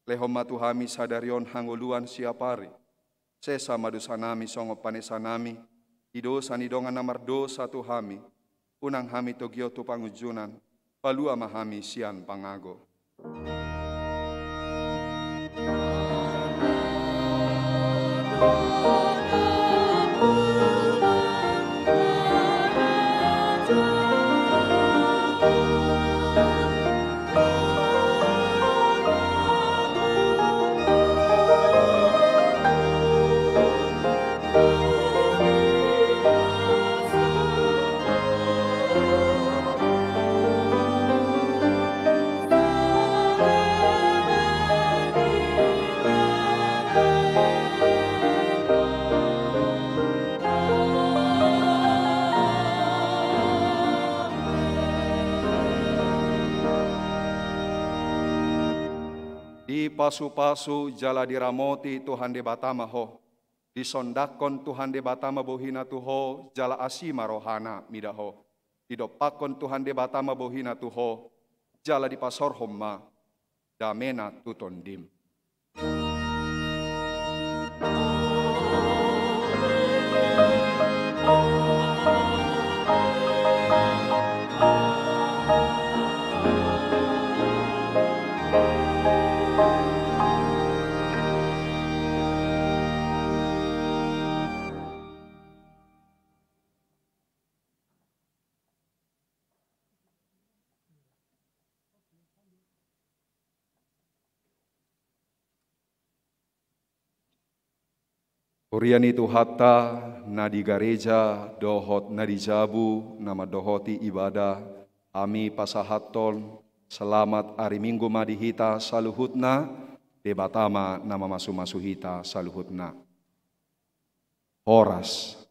Lehon ma tu hami sadari on hangoluan siapari. Sesa ma dosanami songon panesanami di dosa ni dongan na mardosa tu hami. Unang hami togihon tu pangunjunan, palua ma hami sian pangago. Dipasupasu jala diramoti Tuhan Debata ma ho. Disondangkon Tuhan Debata ma bohina tu ho jala asi ma rohana mida ho. Didompakkon Tuhan Debata ma bohina tu ho jala dipasorhon ma damena tu tondim. Huria ni Tuhanta, na di gareja dohot na di jabu na mandohoti ibadah, hami pasahathon selamat ari Minggu ma di hita saluhutna. Debata ma na mamasumasu hita saluhutna. Horas.